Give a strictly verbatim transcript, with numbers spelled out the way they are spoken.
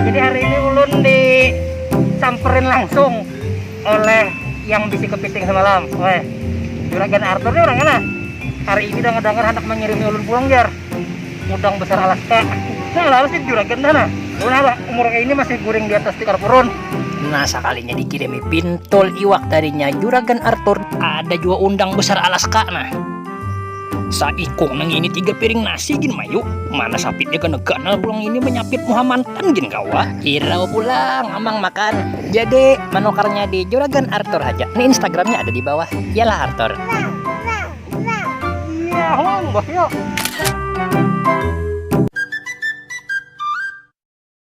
Jadi hari ini ulun disamperin langsung oleh yang bisi kepiting semalam. Weh, Juragan Arthur ni orangnya nah. Hari ini dengar-dengar hendak mengirimi ulun pulang, jar. Udang besar Alaska. Nah, lalu si Juragan dah nah. Ulun apa? Umur kayak ini masih guring di atas tikar purun. Nah, sekalinya dikirimi pintul iwak darinya Juragan Arthur, ada juga undang besar Alaska nah. Saikung nang ini tiga piring nasi gin mayu. Mana sapit dia kena ganal pulang ini menyapit muha mantan gin kawa. Hirau pulang amang makan. Jadi manukarnya di Juragan Arthur aja. Ini Instagramnya ada di bawah. Iyalah Arthur. Iya, hong, bos, yuk.